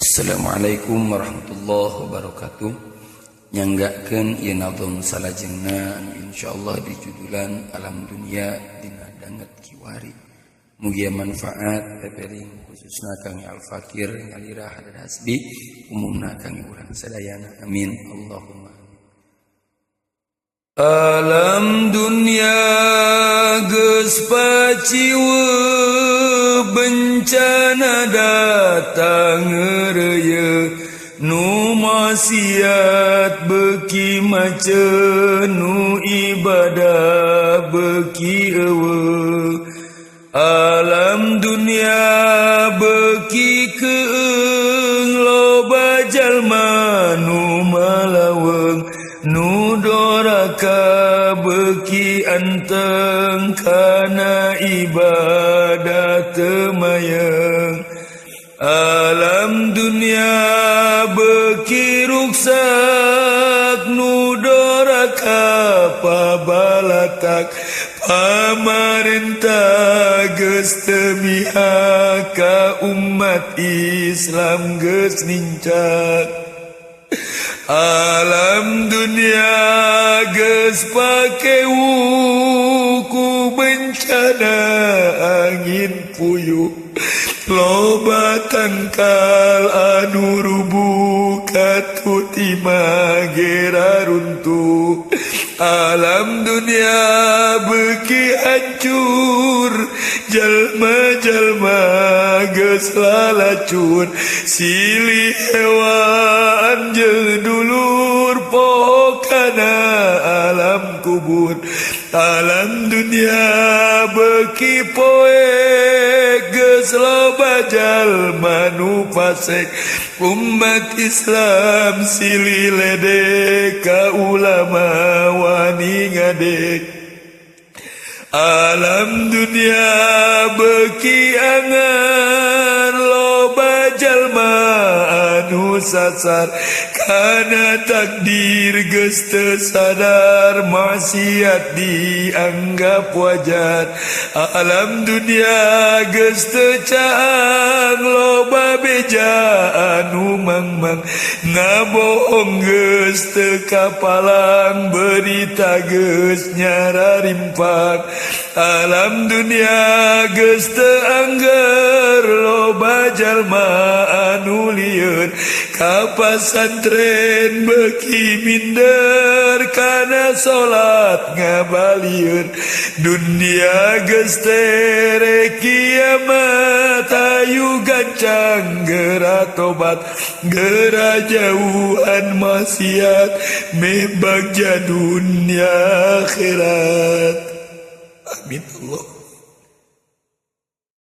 Assalamualaikum warahmatullahi wabarakatuh. Nyanggakeun ieu nazam salajengna anu insyaallah di judulan Alam Dunia dina danget kiwari. Mugia manfaat pepering khususna kang Al Fakir nyalira Haddad Hasbi, umumna kang urang sadayana. Amin Allahumma. Alam dunia geus paciweuh, bencana datang ngeureuyeut, nu maksiat beuki maceun, nu ibadah beuki euweuh. Alam dunia beuki keung, loba jalma nu malaweng, nu doraka beuki anteng kana ibadah teu mayeng. Alam dunia beuki ruksak, nu doraka pabalatak, pamarentah geus teu mihak ka umat Islam geus nincak. Alam dunia geus pakewu ku bencana angin puyuh, loba tangkal anu rubuh katut imah gera runtuh. Alam dunia beuki hancur, jalma-jalma geus lalacur, silih hewan jeung dulur pokana alam kubur. Alam dunia beuki poek, geus loba jalma nu fasek, umat Islam silih ledek ka ulama wani ngadek. Alam dunia beuki angan, loba jalma anu sasar kana takdir geus teu sadar, maksiat dianggap wajar. Alam dunia geus teu caang, loba beja anu mangmang, ngabohong geus teu kapalang, berita geus nyararimpang. Alam dunia geus teu angger, loba jalma anu lieun ka pasantren beuki minder kana salat ngabalieun. Dunia geus tere kiamat, hayu gancang geura tobat, geura jauhan maksiat meh bagja dunia akhirat. Amin Allah.